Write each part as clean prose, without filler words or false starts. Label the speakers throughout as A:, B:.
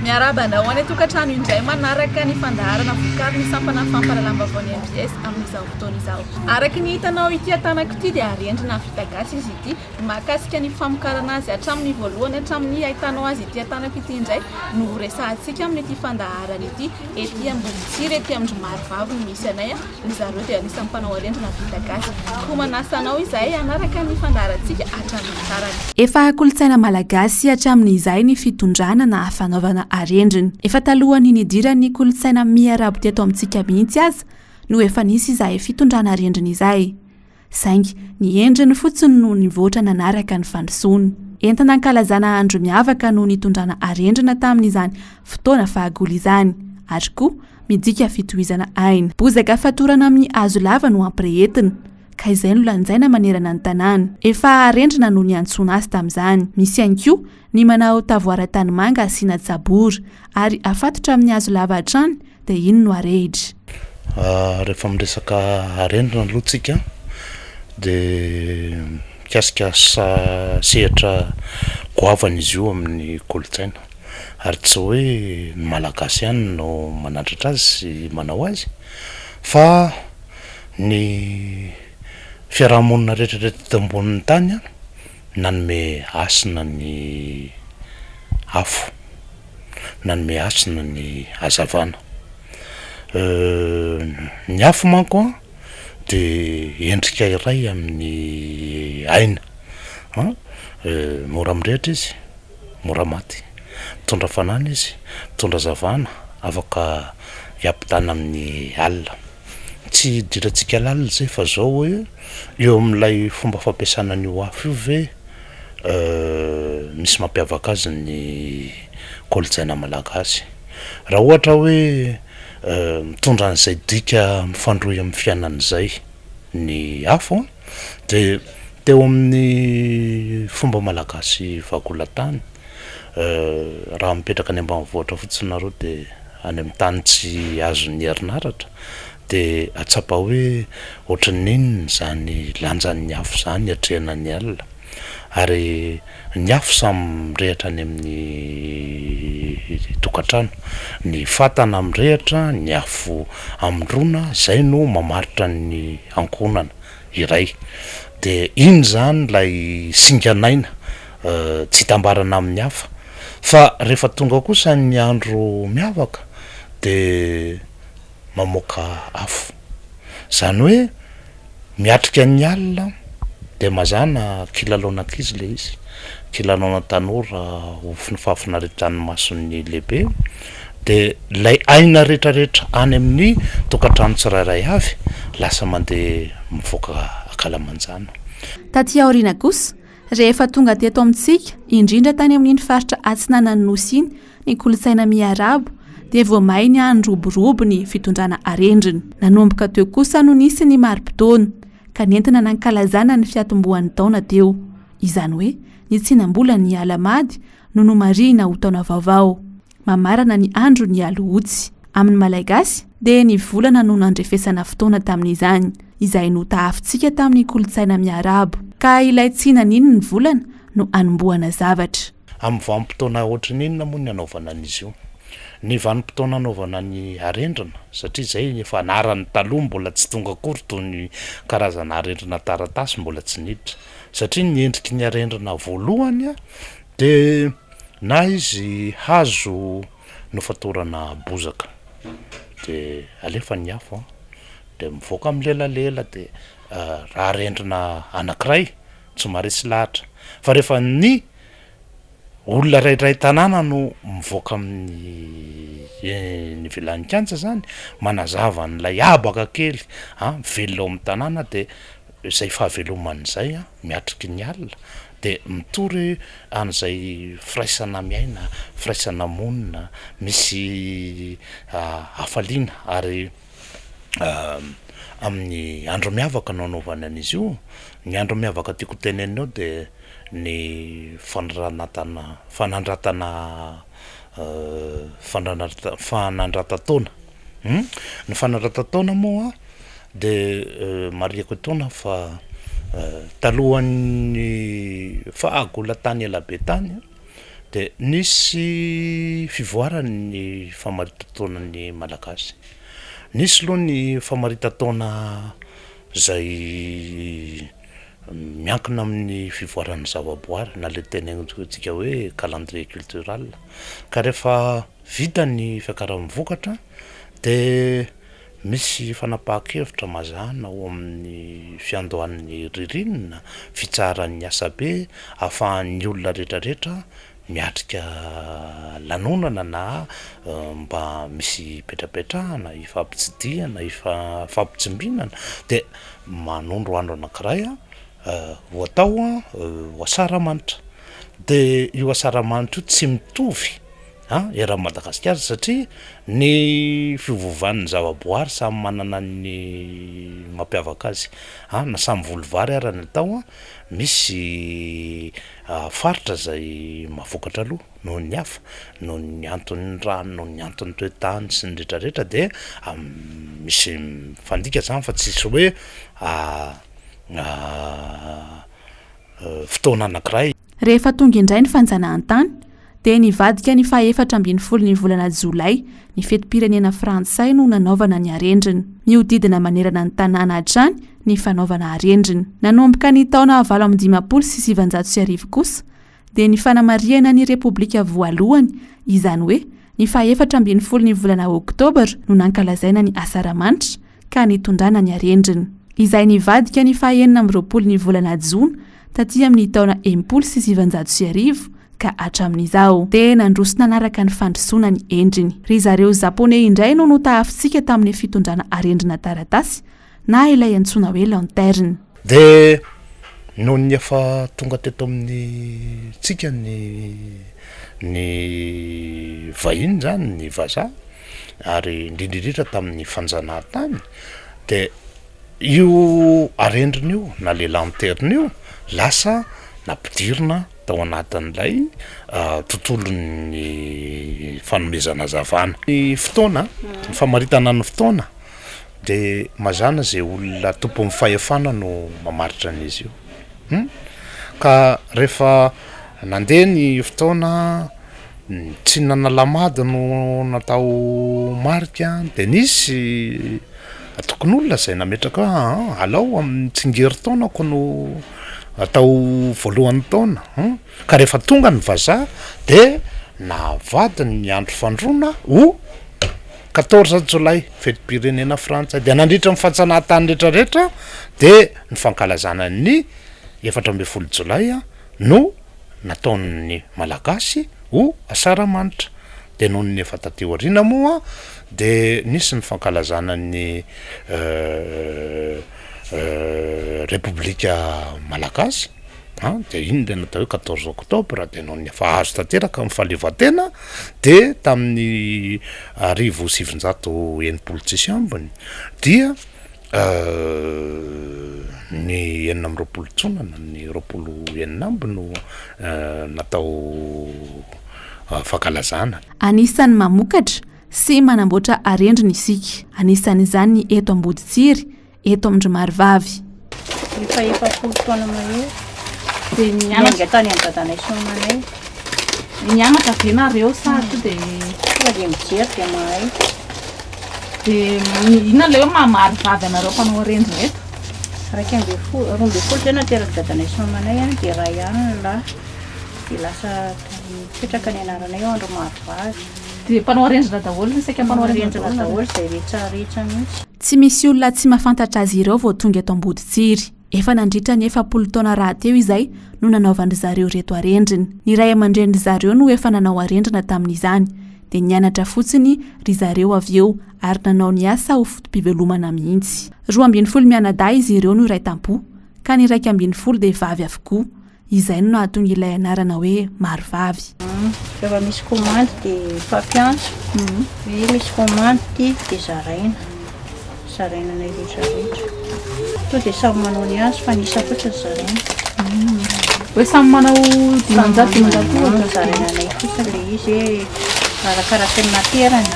A: Miarahaba anao any an-tokantrano indray manaraka ny fandaharana vokarin'ny sampana fampahalalam-baovaon'ny mbs amin'izao fotoana izao. Araka ny hitanao ity an-tanako ity dia arendrina vita gasy izy ity. Mahakasika ny famokarana azy hatramin'ny voalohany hatramin'ny ahitanao azy ity an-tanako ity indray no horesahantsika amin'ity fandaharana ity. Ety Amboditsiry, ety amin-dry Marovavy no misy anay. Ry zareo dia anisan'ny mpanao arendrina vita gasy. Koa manasa anao izahay hanaraka ny fandaharantsika hatramin'ny farany.
B: Efa kolontsaina malagasy hatramin'izay ny fitondrana na fanaovana arendrina. Efa talohan'ny nidiran'ny kolontsaina miha-arabo teto amintsika mihitsy aza no efa nisy izay fitondrana arendrina izay. Saingy ny endriny fotsiny no nivoatra nanaraka ny fandrosoana. Entina ankalazana andro miavaka no nitondrana arendrina tamin'izany fotoana fahagola izany, ary koa midika fitohizana aina. Bozaka fatorana amin'ny hazo lava no ampirehetina, ka izay no lanjaina manerana ny tanàna. Efa arendrina no niantsoana azy tamin'izany. Misy ihany koa ny manao tavoara tanimanga asiana jabora, ary afatotra amin'ny hazo lava hatrany dia iny no arehitra.
C: Rehefa miresaka arendrina aloha tsika dia mikasika sehatra goavana izy io amin'ny kolontsaina ary tsy hoe ny Malagasy ihany no manandratra azy sy manao azy fa ny fiarahamonina rehetra rehetra eto ambonin'ny tany nanome hasina ny afo. nanome hasina ny hazavana. Ny afo manko an de endrika iray amin'ny aina an, mora mirehitra izy, mora maty, mitondra hafanana izy, mitondra hazavana, afaka hiampitana amin'ny alina. Tsy idirantsika lalina izay fa zao hoe eo amin'ilay fomba fampiasana an'io afo io ve misy mampiavaka azy ny kolontsaina malagasy. Raha ohatra hoe mitondra an'izay dika mifandrohy amin'ny fiainana izay ny afo an, de teo amin'ny fomba malagasy fahagolan-tany, raha mipetraka any ambanivohitra fotsiny nareo de any amin'ny tany tsy azon'ny herinaratra de atsapa hoe ohatran'ny inona izany lanjan'ny afo izany hiatrehana ny alina, ary ny afo samy mirehitra any amin'ny tokantrano, ny fatana mirehitra, ny afo amindrona, izay no mamaritra ny ankohonana iray, de iny izany ilay singan'aina tsy itambarana amin'ny hafa, fa rehefa tonga kosa ny andro miavaka de mamoaka afo. Izany hoe miatrika ny alina dia mazàna kilalaon'ankizy ilay izy, kilalaona tanora ho fahafinaretan'ny mason'ny lehibe, dia ilay aina rehetrarehetra any amin'ny tokantrano tsirairay avy lasa mandeha mivoaka ankalamanjana.
B: Taty aoriana kosa, rehefa tonga teto amintsika, indrindra tany amin'iny faritra atsinanan'ny Nosy iny, ny kolontsaina miha-arabo, dia vao may niha-niroborobo ny fitondrana arendrina. Nanomboka teo kosa no nisy ny mari-potoana, ka nentina nankalazana ny fiatombohan'ny taona teo. Izany hoe ny tsinam-bolan'ny Alahamady no nomarihina ho taona vaovao. Mamarana ny andro ny Alohotsy. Amin'ny Malagasy dia ny volana no nandrefesana fotoana tamin'izany, izay notahafintsika tamin'ny kolontsaina miha-arabo. Ka ilay tsinan'iny ny volana no anombohana zavatra.
C: Amin'ny vanim-potoana ohatran'ny inona moa ny anaovana an'izy io? Ny vanim-potoana anaovana ny arendrina, satria izay efa anarany taloha mbola tsy tonga akory toy ny karazana arendrina taratasy mbola tsy niditra. Satria ny endriky ny arendrina voalohany dia na izy hazo nofatorana bozaka dia alefa ny afo dia mivoaka milelalela dia raha arendrina anankiray tsy maharesy lahatra fa rehefa ny olona iray iray tanàna no mivoaka amin'ny eny ivelan'ny kianja zany manazava an'ilay habaka kely an mivelona ao amin'ny tanàna de izay fahavelomana izay an miatriky ny alina de mitory an'izay firaisana miaina, firaisana monina, misy hafaliana ary Amin'ny andro miavaka no anaovany an'izy io, ny andro miavaka tiako ho tenenina eo dia ny fanranatana fanandratana fanandrata fanandratan-taona, ny fanandratan-taona moa de marihiko etoana fa talohan'ny fahagola tany elabe tany. Dia nisy fivoarany ny famaritan-taonan'ny Malagasy. Nisy aloha ny famaritan-taona izay miankina amin'ny fivoaran'ny zavaboary na ilay tenenintsika hoe calendrier cultural. Ka rehefa vita ny fiakaran'ny vokatra dia misy fanapahan-kevitra mazàna ao amin'ny fiandohan'ny ririnina, fitsaharan'ny asa be, ahafahan'ny olona rehetrarehetra miatrika lanonana na mba misy hipetrapetrahana, hifampitsidihana, hifampitsimbinana dia manondro andro anankiray ho atao ho asaramanitra. Dia io asaramanitra io tsy mitovy an eran'i Madagasikara satria ny fiovaovan'ny zavaboary samy manana ny mampiavaka azy an, na samy voly vary ara ny atao an, misy faritra izay mahavokatra aloha noho ny hafa, noho ny anton'ny rano, noho ny anton'ny toe-tany sy ny rehetra rehetra dia misy mifandika zany fa tsisy hoe fotoana anankiray.
B: Rehefa tonga indray ny fanjanahantany dia nivadika ny faha 14 ny volana jolay ny fetim-pirenena frantsay no nanaovana ny arendrina. Mihodidina manerana ny tanàna hatrany ny fanaovana arendrina. Nanomboka ny taona 1958 kosa dia ny fanamarihana ny Repoblika voalohany, izany hoe ny faha 14 ny volana oktobra no nankalazaina ny Asaramanitra ka nitondrana ny arendrina. Izay nivadika ny faha 26 ny volana jona taty amin'ny taona 1960 ka hatramin'izao. Dia nandroso nanaraka ny fandrosoana ny endriny. Ry zareo Japoney indray no notahafintsika tamin'ny fitondrana arendrina taratasy na ilay antsoina hoe lanterne.
C: Dia noho ny efa tonga teto amin'ny tsika ny ny vahiny izany, ny vazaha, ary indrindra indrindra tamin'ny fanjanahantany dia Io arendrina io na le lanterne io lasa nampidirina tao anatin'ilay tontolon'ny fanomezana hazavana. Ny fotoana, ny famaritana ny fotoana de mazàna zay olona tompon'ny fahefana no mamaritra an'izy io, hum ka rehefa nandeha ny fotoana tsy nanala-mady no natao marika de nisy Antokon'olona izay nametraka hoe aa alao amin'ny tsingerin-taonako no atao voalohan'ny taona an, ka rehefa tonga ny vazaha de navadiny ny andro fandroana ho quatorze jolay, fetim-pirenena frantsay, de nandritra ny fantsanahan-tany rehetra rehetra de ny fankalazana ny 14 jolay no nataon'ny malagasy ho asaramanitra. Dia noho ny efa taty aoriana moa dia nisy ny fankalazana ny Repoblika Malagasy an, dia iny ilay natao hoe quatorze octobre, dia noho ny efa azo tanteraka ny fahaleovantena dia tamin'ny 1960 tsisy ambiny dia Ny 26 jona na ny 26 amby no natao fankalazana.
B: Anisan'ny mamokatra sy manamboatra arendrina isika. Anisan'izany ny eto Amboditsiry, eto amin-dry Marovavy.
D: Efa 40 taona mahery. Dia nianatra tany amin'ny dadanay sy mamanay.
A: Nianatra ve nareo sa to dia.
D: Tonga dia mijery dia mahay.
A: Dia inona ilay hoe maha maro vavy anareo mpanao arendrina eto?
D: 11, 12 izay naterak'i dadanay sy mamanay an, dia iray ihany ny lahy. Dia lasa nipetraka ny anaranay eo andro maro vavy.
A: Dia mpanao arendrina daholo, saika mpanao arendrina
D: daholo izay rehetra rehetra mihitsy.
B: Tsy misy olona tsy mahafantatra azy ireo vao tonga eto Amboditsiry. Efa nandritra ny 40 taona rahateo izay no nanaovan-dry zareo ireto arendrina. Ny ray aman-drenin-dry zareo no efa nanao arendrina tamin'izany, dia nianatra fotsiny ry zareo avy eo ary nanao ny asa ho foto-pivelomana mihitsy. 12 mianadahy izy ireo no iray tampo, ka ny 11 dia vavy avokoa. Izay no nahatonga ilay anarana hoe Marovavy.
D: Rehefa misy komandy dia mifampiantso hoe misy komandy ity dia zaraina, zaraina anay rehetra rehetra. Tonga dia samy manao ny azy fa ny isa fotsiny zaraina.
A: Hoe samy manao 500 500 ohatra?
D: Zaraina anay fotsiny ilay izy hoe arakaraka ny naterany.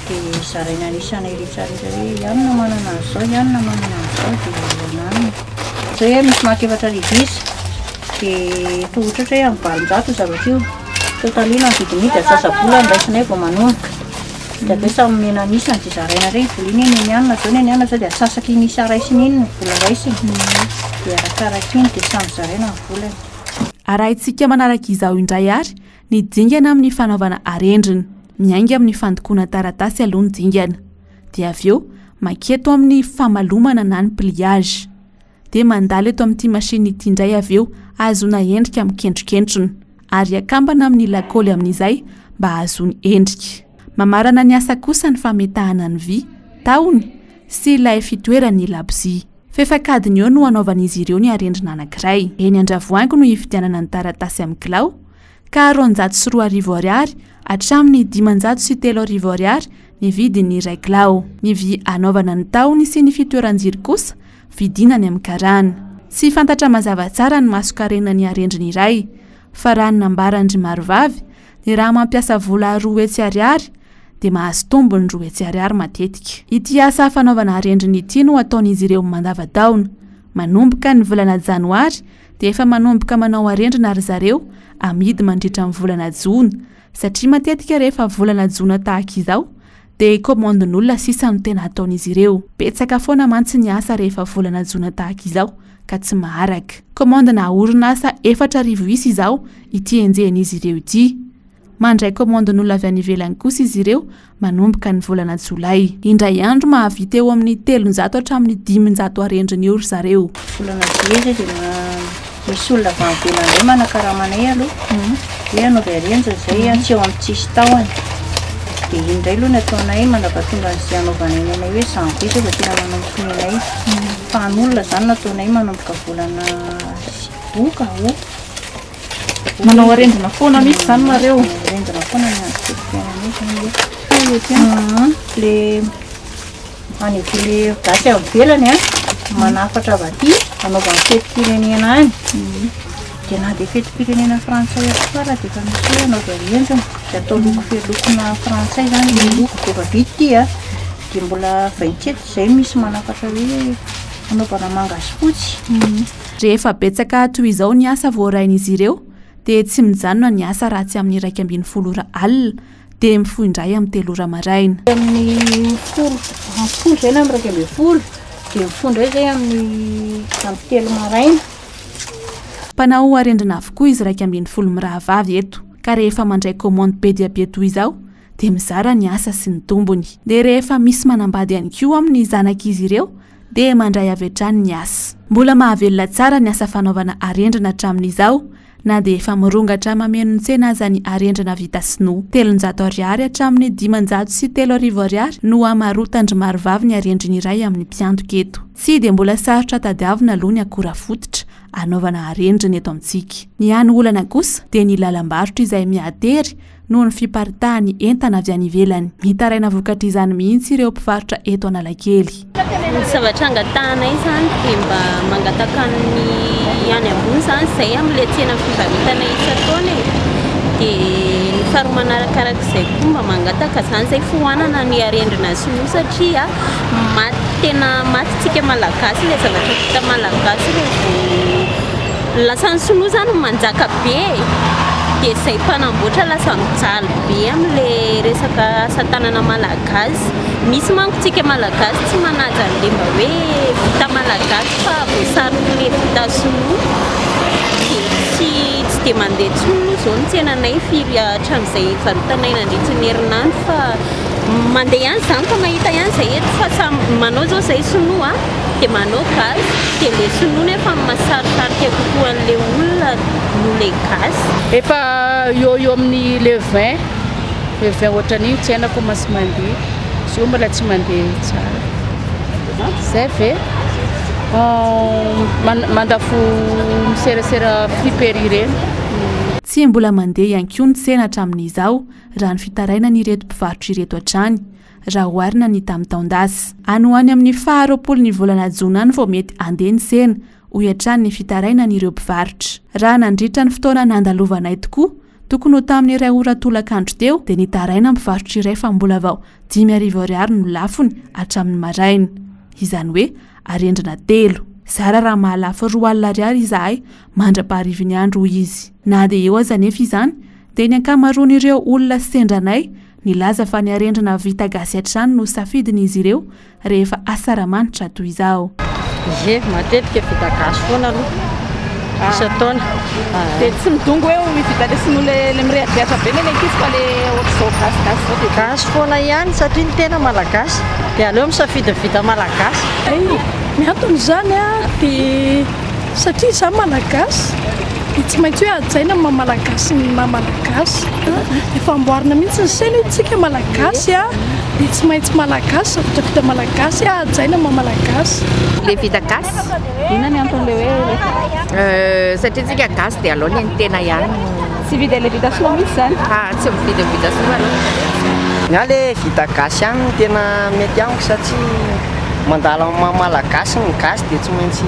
D: Dia zaraina ny isanay rehetra rehetra hoe i anona manana an'izao, i anona manana an'izao dia ananona. Izao hoe misy maka 4000 isa dia toa ohatrohatra hoe amin'ny 800 io zavatra io. Totalina ny vidin'iny dia antsasa-bola no raisinay vao manomboka. Dia avy eo samy omena ny isany dia zaraina indray ny vola iny hoe ny an'i anona izao ny an'i anona izao dia antsasaky iny isa raisiny iny ny vola raisiny. Dia arakaraka iny dia samy zaraina ny volany.
B: Arahintsika manaraka izao indray ary ny dingana amin'ny fanaovana arendrina. Miainga amin'ny fandokoana taratasy aloha ny dingana. Dia avy eo maketo amin'ny famalomana na ny pliage. Dia mandalo eto amin'ity machine ity indray avy eo ahazoana endrika mikentrokentrona. Ary akambana amin'ny lakaoly amin'izay mba hahazoany endrika. Mamarana ny asa kosa ny fametahana ny vy, tahony, sy ilay fitoeran'ny labozia. Fefak'adiny eo no hanaovan'izy ireo ny arendrina anankiray. Eny Andravoahangy no hividianana ny taratasy amin'ny kilao, ka 2200 ariary hatramin'ny 503 ariary ny vidin'ny iray kilao. Ny vy hanaovana ny tahony sy ny fitoeran-jiro kosa vidiana any amin'ny karana. Tsy fantatra mazava tsara ny masonkarenan'ny arendrina iray, fa raha ny nambaran-dry Marovavy dia raha mampiasa vola 200 ariary dia mahazo tombony 200 ariary matetika. Ity asa fanaovana arendrina ity no ataon'izy ireo mandavantaona. Manomboka ny volana janoary dia efa manomboka manao arendrina ry zareo amidy mandritra ny volana jona satria matetika rehefa volana jona tahaka izao dia kaomandin'olona sisa no tena ataon'izy ireo. Betsaka foana mantsy ny asa rehefa volana jona tahaka izao ka tsy maharaka. Kaomandina orinasa 4000 isa izao ity enjehin'izy ireo ity. Mandray kaomandin'olona avy any ivelany kosa izy ireo manomboka ny volana jolay. Indray andro mahavita eo amin'ny 300 hatramin'ny 500 arendrina eo ry zareo.
D: Volana juillet zay dia misy olona avy any ivelany indray manakarama anay aloha hoe anaovy arendrina izay an, tsy eo amin'ny tsisy tahony. Dia iny indray aloha ny ataonay mandra-pahatonga an'izay anaovanay ny anay hoe janvier zay vao tena manomboka ny anay. Fa an'olona izany no ataonay manomboka volana oka, août.
A: Manao arendrina foana mihitsy izany nareo?
D: Arendrina foana ny andro fiainanay izany hoe. Le any le gasy avy ivelany an, manafatra avy aty anaovany fetim-pirenena any. Dia na dia fetim-pirenena frantsay akory ara dia efa misy hoe anaovy arendrina. Dia atao loko felokona frantsay izany le loko. Dia efa vita ity an, dia mbola 27 izay misy manafatra hoe anaovana manga sy fotsy.
B: Rehefa betsaka toy izao ny asa voarain'izy ireo dia tsy mijanona ny asa raha tsy amin'ny 11 ora alina dia mifoha indray amin'ny 3 ora maraina.
D: Amin'ny folo, amin'ny folo izay na amin'ny 11 dia mifoha indray izay amin'ny amin'ny 3 maraina.
B: Mpanao arendrina avokoa izy 11 mirahavavy eto ka rehefa mandray commande be dia be toy izao dia mizara ny asa sy ny tombony. Dia rehefa misy manambady ihany koa amin'ny zanak'izy ireo dia mandray avy hatrany ny asa. Mbola mahavelona tsara ny asa fanaovana arendrina hatramin'izao na dia efa mirongatra mameno ny tsena aza ny arendrina vita sinoa. 300 ariary hatramin'ny 503 ariary no hamarotan-dry Marovavy ny arendrina iray amin'ny mpiantoka eto. Tsy dia mbola sarotra tadiavina aloha ny akora fototra anaovana arendrina eto amintsika. Ny hany olana kosa dia ny lalam-barotra izay mihatery noho ny fiparitahan'ny entana avy any ivelany. Mitaraina vokatr'izany mihitsy ireo mpivarotra eto Analakely.
E: Ny zavatra angatahanay izany dia mba mangataka ny any ambony izany izay amin'ilay tsena fivarotana isan-taona e. Dia ny faharoa manarakarak'izay koa mba mangataka izany izay foanana ny arendrina sinoa satria maty tena maty tsika malagasy ilay zavatra vita malagasy raha vao Lasa ny sinoa zany manjaka be e! Dia izay mpanamboatra lasa mijaly be amin'le resaka asa tanana malagasy. Misy manko tsika malagasy tsy manaja an'le mba hoe vita malagasy fa voasariky le vita sinoa. Dia tsy tsy dia mandeha intsony moa izao ny tsenanay firy hatramin'izay nivarotanay nandritry ny herinandro fa mandeha ihany izany fa mahita ihany izay eto fa samy manao izao izay sinoa. Dia manao gasy, dia le sinoa nefa mahasaritarika kokoa an'le olona noho le gasy.
F: Efa eo eo amin'ny le 20, le 20 ohatran'iny tsena commence mandeha, izy io mbola tsy mandeha tsara. Zay ve? Mandafo miserasera friperie ireny.
B: Tsy mbola mandeha ihany koa ny tsena hatramin'izao raha ny fitarainan'ireto mpivarotra ireto hatrany. raha oharina ny tamin'ny taon-dasa. Any ho any amin'ny faha 20 ny volana jona any vao mety handeha ny tsena, hoy hatrany ny fitarainan'ireo mpivarotra. Raha nandritra ny fotoana nandalovanay tokoa, tokony ho tamin'ny iray ora tolakandro teo, dia nitaraina mpivarotra iray fa mbola vao 5000 ariary no lafony hatramin'ny maraina. Izany hoe arendrina telo. Zara raha mahalafo 20 ariary izahay mandra-paharivin'ny andro, hoy izy. Na dia eo aza anefa izany, Dia ny ankamaroan'ireo olona sendra anay nilaza fa ny arendrina vita gasy hatrany no safidin'izy ireo rehefa asaramanitra toy izao.
G: Ie, matetika vita gasy foana aloha isan-taona.
A: Dia tsy midongy hoe ho vita le sinoa le le mirehadrehatra be ny ankizy fa le ohatr'izao gasigasy izao dia.
G: Gasy foana ihany satria ny tena malagasy dia aleo misafidy ny vita malagasy.
H: Hay, ny antony izany dia satria izaho malagasy dia tsy maintsy hoe hajaina ny maha malagasy ny maha malagasy. Efa amboarina mihitsy ny saina hoe tsika malagasy dia tsy maintsy malagasy, zavatra vita malagasy hajaina ny maha malagasy.
I: Le vita gasy.
A: Inona ny anton'le hoe
I: Satria tsika gasy dia aleo ny an'ny tena ihany no.
A: Tsy mividy an'le vita sinoa mihitsy izany?
I: Ah, tsy mividy ny vita sinoa aloha.
J: Ny ahy le vita gasy ihany no tena mety amiko satria mandala ny maha malagasy ny gasy dia tsy maintsy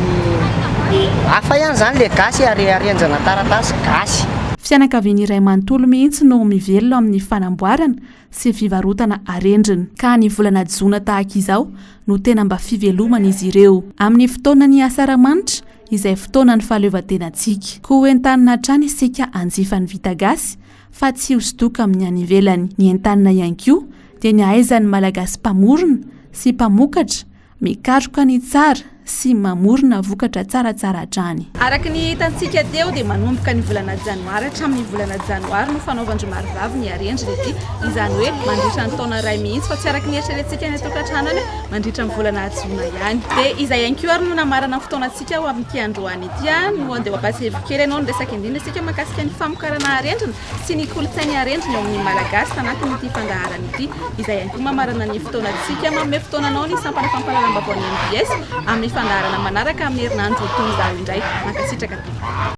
J: hafa ihany izany le gasy ary arendrina taratasy gasy.
B: Fianakaviana iray manontolo mihitsy no mivelona amin'ny fanamboarana sy fivarotana arendrina. Ka ny volana jona tahaka izao no tena mba fiveloman'izy ireo. Amin'ny fotoanan'ny asaramanitra, izay fotoanan'ny fahaleovantenantsika. Koa entanina hatrany isika hanjifa ny vita gasy fa tsy hosodoka amin'ny any ivelany. Ny entanina ihany koa dia ny hahaizan'ny Malagasy mpamorona sy mpamokatra Mikaroka ny tsara sy mamorona vokatra tsaratsara hatrany.
A: Araka ny hitantsika teo dia manomboka ny volana janoary hatramin'ny volana janoary no fanaovan-dry Marovavy ny arendrina ity, izany hoe mandritra ny taona iray mihitsy fa tsy araka ny eritreretintsika any an-tokantrano any hoe mandritra ny volana jona ihany. Dia izay ihany koa ary no namarana ny fotoanantsika ho amin'ity androany ity no andeha ho ampahatsiahiviko kely ianao ny resaka indrindra isika mahakasika ny famokarana arendrina sy ny kolontsain'ny arendrina eo amin'ny Malagasy tanatin'ity fandaharana ity, izay ihany koa mamarana ny fotoanantsika. Manome fotoana anao ny sampana fampahalalam-baovaon'ny mbs amin'ny fandaharana manaraka amin'ny herinandro toy izao indray. Mankasitraka tompoko.